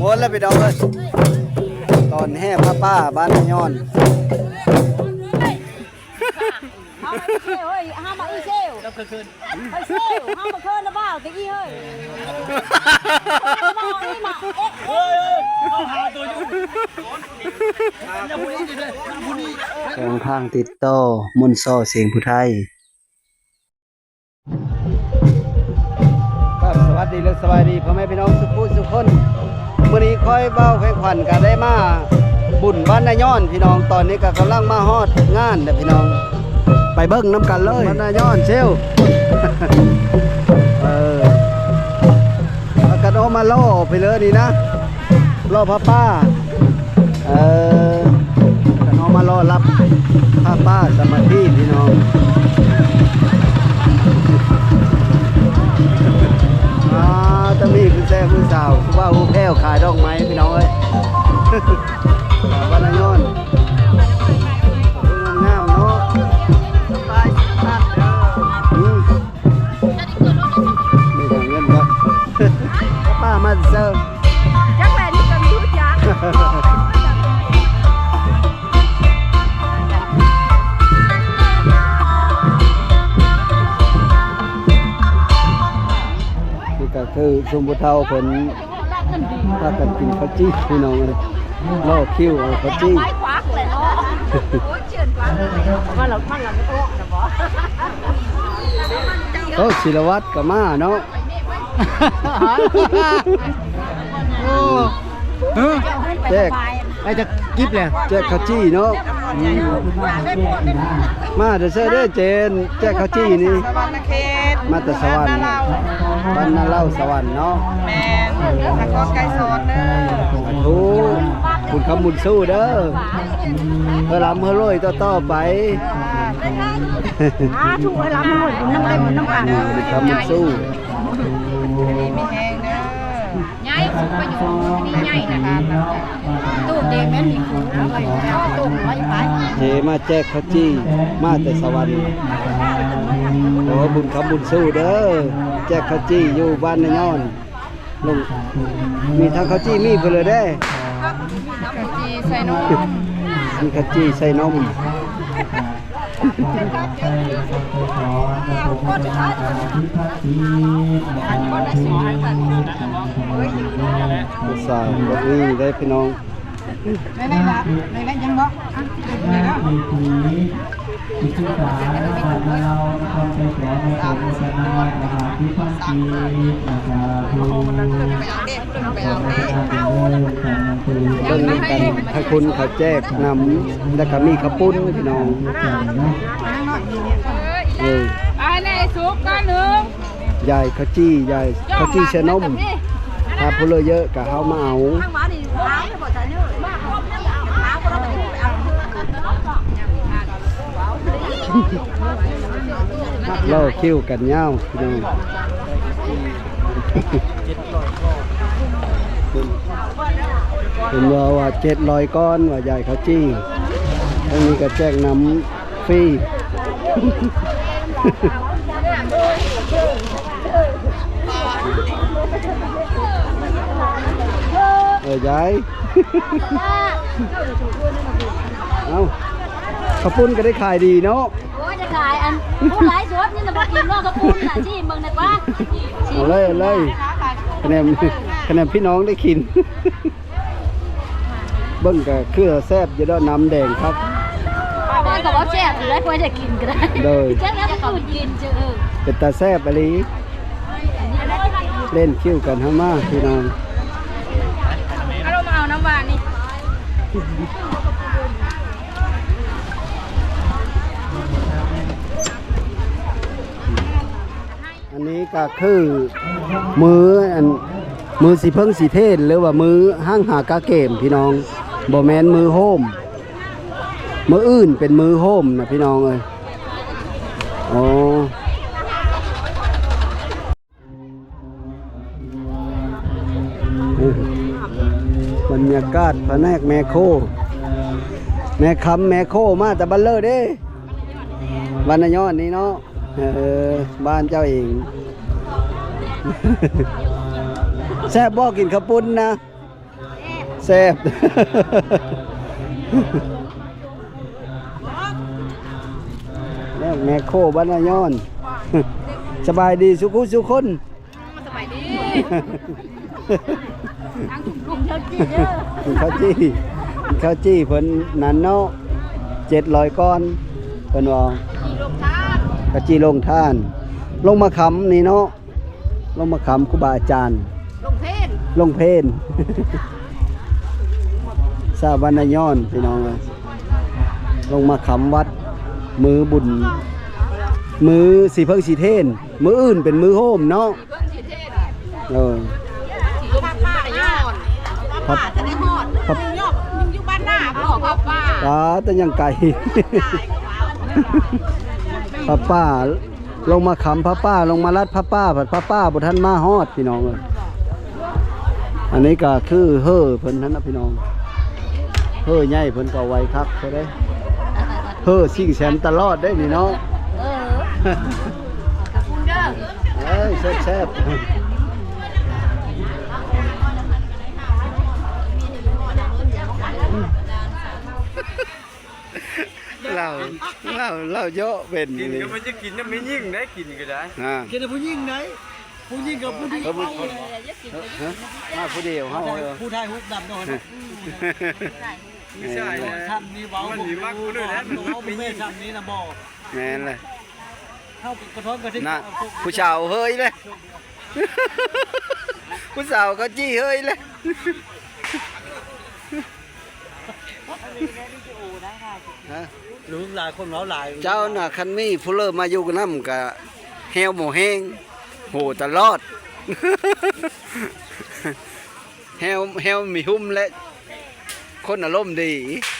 ໝົດແລ້ວພີ່ນ້ອງເອີຍ ຕອນແຫ່ຜ້າປ່າບ້ານນາຍອນ. ເຮົາມາເຊວເຮີ້ຍ ເຮົາມາອືເຊວ ໄປເຊວ ເຮົາມາເຄີນນະບ່າວຕະກີ້ເຮີ້ຍ ເຮົາຫາຕົວຢູ່ ເຄື່ອງທາງຕິດຕໍ່ ມົນຊໍ ສຽງຜູ້ໄທ. ຄລັບ ສະຫວັດດີ ແລະ ສະບາຍດີພໍ່ແມ່ພີ່ນ້ອງສຸກຜູ້ສຸກຄົນ. ມື້ນີ້ຂ້ອຍບ່າວແພງຂວັນກະໄດ້ມາບຸນບ້ານນາຍອນພີ່ນ້ອງ. ຕອນນີ້ກະກຳລັງມາຮອດງານແລ້ວພີ່ນ້ອງ ໄປເບິ່ງນຳກັນເລີຍ ບ້ານນາຍອນເຊວ. ເອີ ພາກັນອອກມາລໍໄປເລີຍນີ້ນະ ລໍຜ້າປ່າ. ເອີ ກະນ້ອງມາລໍຮັບຜ້າປ່າສາມັກຄີພີ່ນ້ອງ. ອ່າ ຕະມີຜູ້ແຊຜູ້ສາວ ຜູ້ບ່າວຜູ້ແພ້ວຂາຍດອກໄມ້ພີ່ນ້ອງເອີຍ ບ້ານນາຍອນ ງາມເນາະ. ອືມ ມີແຕ່ເງິນບໍ່ ປ້າມາເຊີ ຈັກແຫຼະ ນີ້ກະມີຮູ້ຈັກ. ນີ້ກະຄືຊຸມຜູ້ເຖົ້າເພິ່ນພາກັນກິນເຂົ້າຈີ່ພີ່ນ້ອງເອີຍ ລໍຄິວເອົາເຂົ້າຈີ່. ໂອ້ ສິລະວັດກະມາເນາະ. ໂອ້ ຮະ ແຈກ ໄອ້ຈັກກິບແຫຼະ ແຈກເຂົ້າຈີ່ເນາະ. ອືມ ມາແຕ່ໃສເດີເຈນ ແຈກເຂົ້າຈີ່ນີ້? ສະຫວັນນະເຂດ ມາແຕ່ສະຫວັນ ບ້ານນາເລົ່າ ບ້ານນາເລົ່າສະຫວັນເນາະ. ແມ່ນ ສະກອນໄກສອນເດີ. ສາທຸ ບຸນຄຳບຸນສູ້ເດີ ເຮີ້ຍ ລ່ຳເຮີ້ຍລວຍຕໍ່ໆໄປ. ສາທຸ ເຮີ້ຍ ລ່ຳເຮີ້ຍລວຍ ບຸນນຳເຫຼັ້າບຸນນຳກັນ ບຸນຄຳບຸນສູ້. ດີມີແຮງເດີ ຍາຍສຸກປະໂຍກນີ້ໃຫຍ່ນະ ຕູ້ເດແມ່ນມີຄູນເອົາໄວ້ ຕູ້ໄວ້ໄປ. ເຈມາແຈກເຂົ້າຈີ່ ມາແຕ່ສະຫວັນ. ຂໍບຸນຄຳບຸນສູ້ເດີ ແຈກເຂົ້າຈີ່ຢູ່ບ້ານນາຍອນ. ລົງ ມີທັງເຂົ້າຈີ່ມີເພິ່ນເລີຍເດ້ ເຂົ້າຈີ່ໃສ່ນົມ ມີເຂົ້າຈີ່ໃສ່ນົມ. ສາວບໍ່ມີເດ້ພີ່ນ້ອງ. ໄດ້ໄດ້ລະ ໄດ້ໄດ້ຍັງບໍ່? ອ່ະ ເດີ ເດີ ເບິ່ງນຳກັນ ທາງພຸ້ນເຂົາແຈກນ້ຳ ແລ້ວກະມີເຂົ້າປຸ້ນພີ່ນ້ອງ. ເອີ ອັນນີ້ສຸກກະໜຶ່ງ ຢາຍເຂົ້າຈີ່ ຢາຍເຂົ້າຈີ່ໃສ່ນົມ. ຖ້າຜູ້ເລີເຢີະກະເຮົາມາເອົາ. ລໍຄິວກັນຍາວພີ່ນ້ອງ. ເພິ່ນວ່າ ວ່າເຈັດຮ້ອຍກ່ອນ ວ່າຢາຍເຂົ້າຈີ່. ທາງນີ້ກະແຈກນ້ຳ ຟຣີ. ເອີ ຢາຍ ເອົ້າ ເຂົ້າປຸ້ນກະໄດ້ຂາຍດີເນາະ. ໂອ້ຍ ຈະຂາຍ ອັນ ຜູ້ຫຼາຍສົດນີ້ນະ ບໍ່ກິນເນາະ ເຂົ້າປຸ້ນນະ ຊີມເບິ່ງແດ່ກວ່າ. ເອົາເລີຍ ເອົາເລີຍ ຄະແນນ ຄະແນນພີ່ນ້ອງໄດ້ກິນ. ເບິ່ງກະຄືແຊບຢູ່ດອກ ນ້ຳແດງຄັກ. ເບິ່ງກະວ່າແຊບຢູ່ໄດ໋ ຜູ້ໃດກິນກະໄດ້. ໂດຍ ແຊບແລ້ວຜູ້ອື່ນກິນເຈີ ເອີ ເປັນຕາແຊບອີ່ຫຼີ. ເຫຼັ້ນຄິວກັນເຮົາມາພີ່ນ້ອງ. ເອົາລົງມາເອົານ້ຳຫວານນີ້. ອັນນີ້ກະຄືມື້ ອັນ ມື້ຊິເພິ່ງຊິເພນ ຫຼືວ່າມື້ຫ້າງຫາກາເກມພີ່ນ້ອງ ບໍ່ແມ່ນມື້ໂຮມ. ມື້ອື່ນເປັນມື້ໂຮມນະພີ່ນ້ອງເອີຍ. ອໍ ບັນຍາກາດພະແນກແມໂຄ ແມ່ຄຳແມໂຄມາແຕ່ບັນເລີເດ້ ບ້ານນາຍອນນີ້ເນາະ. ເອີ ບ້ານເຈົ້າເອງ. ແຊບບໍ່ ກິນເຂົ້າປຸ້ນນະ? ແຊບ ແມ່ໂຄບ້ານນາຍອນ ສະບາຍດີສູ່ຄູ່ສູ່ຄົນ. ສະບາຍດີ ທາງກຸ່ມເຂົາຈີ່ເດີ ເຂົາຈີ່ ເຂົາຈີ່ເພິ່ນນັ້ນເນາະ ເຈັດຮ້ອຍກ່ອນ ເພິ່ນວ່າ ຈີ່ໂລງທານ ເຂົາຈີ່ໂລງທານ ໂລງມະຂາມນີ້ເນາະ ໂລງມະຂາມຄູບາອາຈານ ໂລງເພນ ໂລງເພນ ຊາວບ້ານນາຍອນ ພີ່ນ້ອງເອີຍ ໂລງມະຂາມວັດ ມື້ບຸນ ມື້ສີເຜິ້ງສີເທນ ມື້ອື່ນເປັນມື້ໂຮມເນາະ. ເອີ ຜ້າປ່າ ຜ້າປ່າຈະໄດ້ຮອດ ຜ້າ ຍັງຢູ່ ຍັງຢູ່ບ້ານນາ ພໍ່ຜ້າປ່າ ປ້າ ແຕ່ຍັງໄກ ຜ້າປ່າ ລົງມາຄ້ຳຜ້າປ່າ ລົງມາລັດຜ້າປ່າ ພັດຜ້າປ່າບໍ່ທັນມາຮອດ ພີ່ນ້ອງເອີຍ. ອັນນີ້ກໍຄືເຮີເພິ່ນຫັ້ນນະ ພີ່ນ້ອງ ເຮີໃຫຍ່ເພິ່ນກໍໄວຄັກແທ້ເດ້ ເຮີຊິງແສນຕະຫຼອດເດ້ນີ້ເນາະ. ເອີ ຂອບຄຸນເດີ ເອີຍ ແຊບໆ. ລາວ ລາວ ລາວເຍາະເປັນ ກິນກໍມັນຈະກິນນຳແມ່ຍິງໄດ້ ກິນກໍໄດ້ ກິນນຳຜູ້ຍິງໄດ້ ຜູ້ຍິງກັບຜູ້ດຽວ ມາຜູ້ດຽວເຮົາ ຜູ້ຖ່າຍຮູບນຳເນາະ ຜູ້ຊາຍ ຊັ້ນນີ້ເວົ້າ ມັນມີມັກຜູ້ນັ້ນແຫຼະ ຜູ້ແມ່ຊັ້ນນີ້ນະບໍ່ ແມ່ນແຫຼະ ເຮົາກໍກະທ້ອນກະທິນນະ ຜູ້ສາວເຮີຍເດ້ ຜູ້ສາວກໍຈີ່ເຮີຍເດ້. ຮະ ລູກຫຼາຍຄົນເວົ້າຫຼາຍ ເຈົ້ານະ ຄັນມີຜູ້ເລີມາຢູ່ນຳກະແຮວບໍ່ແຮງ ໂຫຕະຫຼອດ ແຮວ ແຮວມີຫຸ້ມແລະ ຄົນອາລົມດີ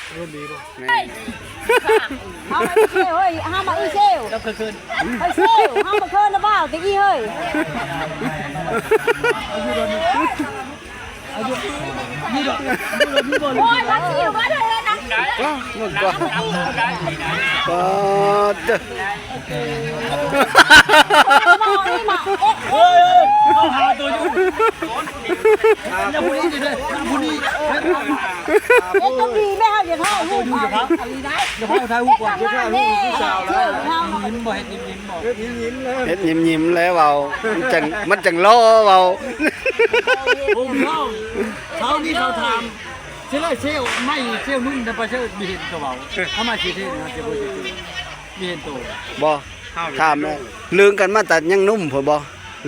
ອາລົມດີບໍ່ ແມ່ນ ເຮົາມາອີເຊວເຮີຍ ເຮົາມາອີເຊວ ເຈົ້າເຄີຍເຄີຍ ເຮີຍເຊວ ເຮົາມາເຄີຍນະບ່າວຕະກີ້ເຮີຍ. ອາຍຸ ມີດອກ ມີດອກ ມີດອກ ໂອ້ຍ ມາຊິຢູ່ມາເດີນະ ວ້າວ ມັນກໍ ປາດເດີ ເຮີຍ ເຮົາຫາຕົວຢູ່ ຢ່າຜູ້ນີ້ເດີ ຜູ້ນີ້ ເຮັດຕົວດີແມ່ເຮົາ ຢ່າເຮົາ ຕົວຢູ່ ຢ່າພາ ອັນນີ້ໄດ້ ຢ່າພາຖ່າຍຮູບກ່ອນ ເຮັດກັນມາແນ່ ເຮັດກັນມາແນ່ ຍິ້ມບໍ່ ເຮັດຍິ້ມ ເຮັດຍິ້ມແລ້ວເວົ້າ ມັນຈັ່ງ ມັນຈັ່ງຫຼໍ່ເວົ້າ. ໂອ້ ເຊົ້ານີ້ເຂົາຖາມ ຊິໄດ້ເຊວໃໝ່ ເຊວໜຸ່ມໄດ້ປະເຊີດ ບໍ່ເຫັນກະເວົ້າ ທຳໄມຊິເຫັນ ເຮົາຊິບໍ່ເຫັນໂຕ ບໍ່ ຖາມເລີຍ ລຶ້ງກັນມາແຕ່ຍັງໜຸ່ມພຸ້ນບໍ່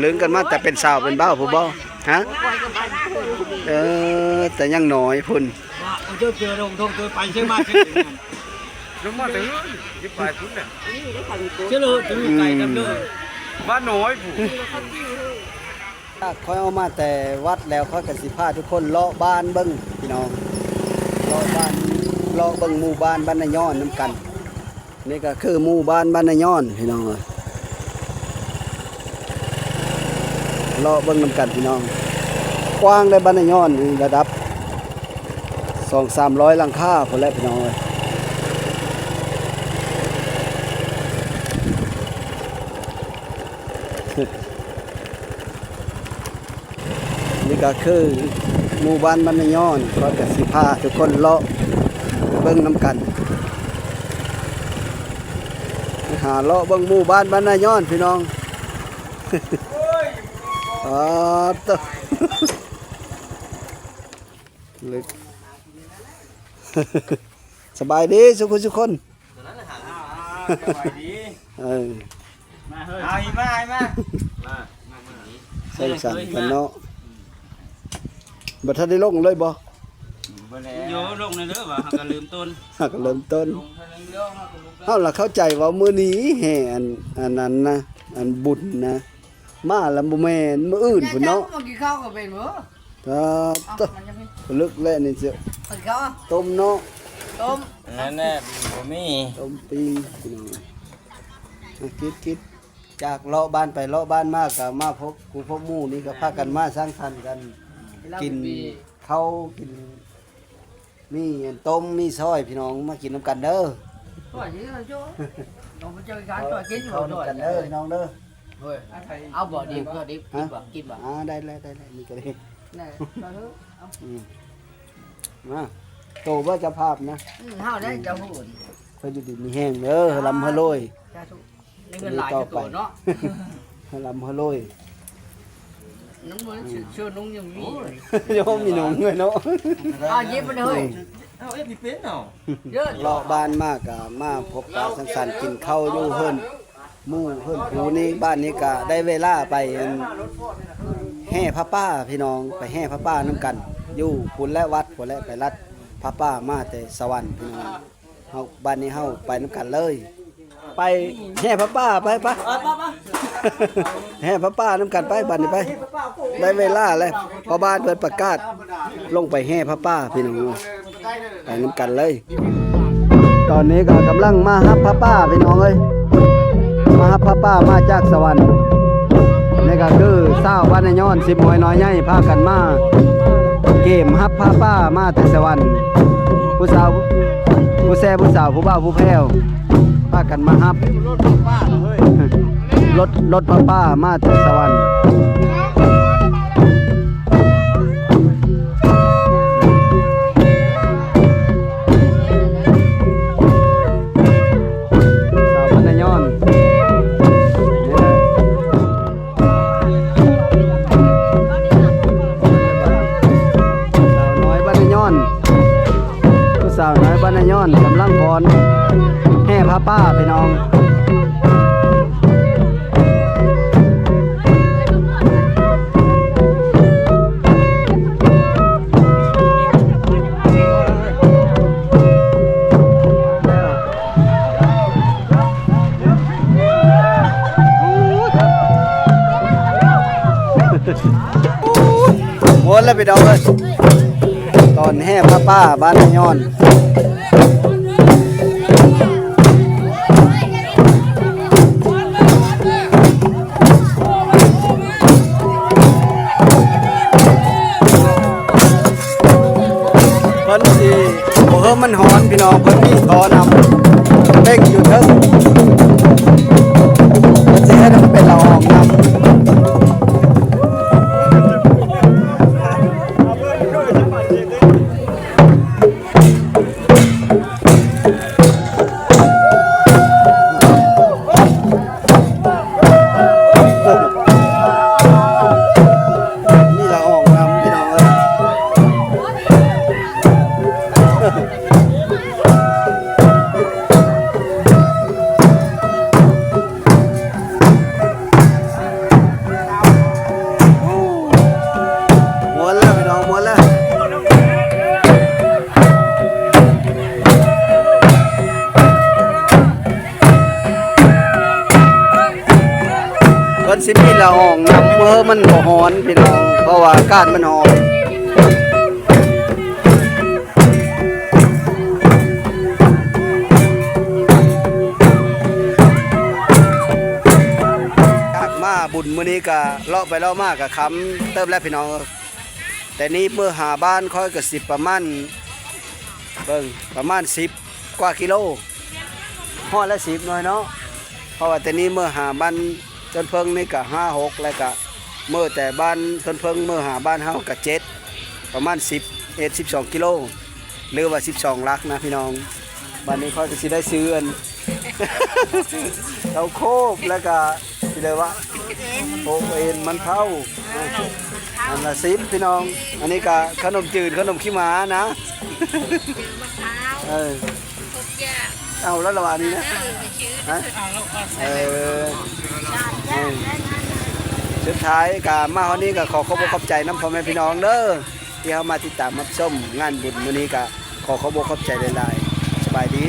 ລຶ້ງກັນມາແຕ່ເປັນສາວເປັນບ່າວພຸ້ນບໍ່ ຮະ ເອີ ແຕ່ຍັງນ້ອຍພຸ້ນ ວ່າເຈົ້າເຈີລົງທົ່ງເຈີໄປເຊີມາເຊີ ລົງມາແຕ່ເຮືອນ ຢູ່ປາຍພຸ້ນນະ ເຊີເລີ ໄກນຳເດີ ບ້ານນ້ອຍພຸ້ນ. ຂ້ອຍອອກມາແຕ່ວັດແລ້ວ ຂ້ອຍກໍຊິພາທຸກຄົນເລາະບ້ານເບິ່ງພີ່ນ້ອງ ເລາະບ້ານ ເລາະເບິ່ງໝູ່ບ້ານ ບ້ານນາຍອນນຳກັນ. ນີ້ກໍຄືໝູ່ບ້ານ ບ້ານນາຍອນພີ່ນ້ອງເອີຍ ເລາະເບິ່ງນຳກັນພີ່ນ້ອງ. ກວ້າງໄດ໋ ບ້ານນາຍອນນີ້ລະດັບສອງສາມຮ້ອຍຫຼັງຄາພຸ້ນແຫຼະພີ່ນ້ອງເອີຍ. ນີ້ກໍຄືໝູ່ບ້ານ ບ້ານນາຍອນ ຂ້ອຍກໍຊິພາທຸກຄົນເລາະເບິ່ງນຳກັນ ຫາເລາະເບິ່ງໝູ່ບ້ານ ບ້ານນາຍອນ ພີ່ນ້ອງ. ອໍ ໂຕ ລຶກ ສະບາຍດີສຸກຄົນ ສຸກຄົນ. ສະບາຍດີ ເອີ ມາເຮີຍ ເອົາອີກ ມາ ມາ ມາ ມາ ສັງສັນກັນເນາະ. ບໍ່ທັນໄດ້ລົງເລີຍບໍ່? ບໍ່ແລ້ວ ໂຍ ລົງແລ້ວເດີ ວ່າຫາກະເລີ່ມຕົ້ນ ຫາກະເລີ່ມຕົ້ນ. ເຮົາລະເຂົ້າໃຈວ່າມື້ນີ້ແຫ່ ອັນ ອັນນັ້ນນະ ອັນບຸນນະ ມາລະບໍ່ແມ່ນ ມື້ອື່ນພຸ້ນເນາະ. ເຈົ້າບໍ່ກິນເຂົ້າກໍເປັນບໍ່? ຕາ ເອົ້າ ຕະ ມັນຍັງມີ ລຶກແລ້ວນີ້ເຈົ້າ ເອົາເຂົ້າ ຕົ້ມເນາະ ຕົ້ມ ນັ້ນແຫຼະ ບໍ່ມີ ຕົ້ມປີ້ງ ພີ່ນ້ອງ. ອ່ະ ກິນ ກິນ ຈາກເລາະບ້ານໄປເລາະບ້ານມາ ກໍມາພົບຄູ່ພົບໝູ່ນີ້ ກໍພາກັນມາສັງສັນກັນ ກິນເຂົ້າ ກິນ ມີອັນຕົ້ມ ມີຊອຍ ພີ່ນ້ອງ ມາກິນນຳກັນເດີ. ໂອ້ຍ ເຮົາເຈົ້າ ເຮົາເຈົ້າກິນ ເຂົ້ານຳກັນເດີ ພີ່ນ້ອງເດີ. ເອີຍ ເອົາບໍ່ ດິບ ເອົາດິບ ກິນບໍ່ ກິນບໍ່? ອ່າ ໄດ້ແລ້ວ ໄດ້ແລ້ວ ນີ້ກໍໄດ້ ແນ່ ເອົາ ອືມ. ມາ ໂຕບໍ່ເຈົ້າພາບນະ? ອືມ ເຮົາໄດ້ເຈົ້າຮູ້ ເພິ່ນຢູ່ດີມີແຮງເດີ ເຮີ່າລ່ຳເຮີ່າລວຍ ສາທຸ ມີເງິນຫຼາຍຄືໂຕເນາະ ເຮີ່າລ່ຳເຮີ່າລວຍ ນ້ຳມັນເຊື້ອນຸງຍັງມີ ໂອ້ຍ ຍັງມີນຸງເລີຍເນາະ ອ້າວ ຍິບມັນເຮີ້ຍ ເອົາເຮັດບໍ່ເປັນເນາະ ເລາະບ້ານມາກະມາພົບປະສັງສັນກິນເຂົ້າຢູ່ເຮືອນ ໝູ່ເພິ່ນຜູ້ນີ້ ບ້ານນີ້ກະໄດ້ເວລາໄປ ອັນ ແຫ່ຜ້າປ່າພີ່ນ້ອງ ໄປແຫ່ຜ້າປ່ານຳກັນ ຢູ່ພຸ້ນແຫຼະ ວັດພຸ້ນແຫຼະ ໄປລັດຜ້າປ່າມາແຕ່ສະຫວັນພີ່ນ້ອງ ເຮົາ ບ້ານນີ້ເຮົາໄປນຳກັນເລີຍ ໄປແຫ່ຜ້າປ່າ ໄປ ໄປ ແຫ່ຜ້າປ່ານຳກັນໄປ ບັດນີ້ໄປ ໄດ້ເວລາແລ້ວ ພໍ່ບ້ານເພິ່ນປະກາດລົງໄປແຫ່ຜ້າປ່າພີ່ນ້ອງ ໄປນຳກັນເລີຍ ຕອນນີ້ກໍກຳລັງມາຮັບຜ້າປ່າພີ່ນ້ອງເອີຍ ມາຮັບຜ້າປ່າມາຈາກສະຫວັນ ນີ້ກໍຄືຊາວບ້ານນາຍອນ ສິບຫ້ວຍນ້ອຍໃຫຍ່ ພາກັນມາເກມຮັບຜ້າປ່າມາແຕ່ສະຫວັນ ຜູ້ສາວ ຜູ້ແຊ ຜູ້ສາວ ຜູ້ບ່າວ ຜູ້ແພ້ວ ພາກັນມາຮັບ ລົດ ລົດຜ້າປ່າມາແຕ່ສະຫວັນ ສາວບ້ານນາຍອນ ນີ້ແຫຼະ ສາວນ້ອຍບ້ານນາຍອນ ຜູ້ສາວນ້ອຍບ້ານນາຍອນກຳລັງຟ້ອນແຫ່ຜ້າປ່າພີ່ນ້ອງ ມ່ວນແລ້ວພີ່ນ້ອງເອີຍ ຕອນແຫ່ຜ້າປ່າບ້ານນາຍອນ ເພິ່ນຊິບໍ່ເຮີ້ມມັນຮ້ອນພີ່ນ້ອງ ເພິ່ນມີທໍ່ນຳ ເປັກຢູ່ເທິງ ເພິ່ນຊິເຮັດໃຫ້ມັນເປັນລະອອງນຳ. ມີລະອອງນຳພີ່ນ້ອງເອີຍ ມ່ວນແລ້ວພີ່ນ້ອງ ມ່ວນແລ້ວ ເພິ່ນຊິມີລະອອງນຳ ເພາະມັນບໍ່ຮ້ອນພີ່ນ້ອງ ເພາະວ່າອາກາດມັນຮ້ອນ. ຈາກມາບຸນມື້ນີ້ກະເລາະໄປເລາະມາກະຄ່ຳເຕີບແລ້ວພີ່ນ້ອງ ແຕ່ນີ້ເມືອຫາບ້ານຂ້ອຍກະຊິປະມານ ເບິ່ງ ປະມານສິບກວ່າກິໂລ ຮອດແລ້ວສິບໜ່ວຍເນາະ ເພາະວ່າແຕ່ນີ້ເມືອຫາບ້ານ ຕົ້ນເຜິ້ງນີ້ກະຫ້າຫົກ ແລ້ວກະເມືອແຕ່ບ້ານຕົ້ນເຜິ້ງເມືອຫາບ້ານເຮົາກະເຈັດ ປະມານສິບເອັດ ສິບສອງກິໂລ ຫຼືວ່າສິບສອງຫຼັກນະພີ່ນ້ອງ. ບາດນີ້ຂ້ອຍກະຊິໄດ້ຊື້ອັນ ເຕົ້າໂຄບ ແລ້ວກະຊິໄດ້ວ່າ ໂອເອັນ ມັນເຜົາ ອັນລະສິບພີ່ນ້ອງ. ອັນນີ້ກະຂະໜົມຈືດ ຂະໜົມຂີ້ໝານະ ເອີ ເອົາແລ້ວລະວ່ານີ້ນະ ຮະ ເອີ ເອີ ສຸດທ້າຍກະມາຮອດນີ້ກະຂໍຂອບອົກຂອບໃຈນຳພໍ່ແມ່ພີ່ນ້ອງເດີ ທີ່ເຮົາມາຕິດຕາມຮັບຊົມງານບຸນມື້ນີ້ ກະຂໍຂອບອົກຂອບໃຈຫຼາຍໆ ສະບາຍດີ.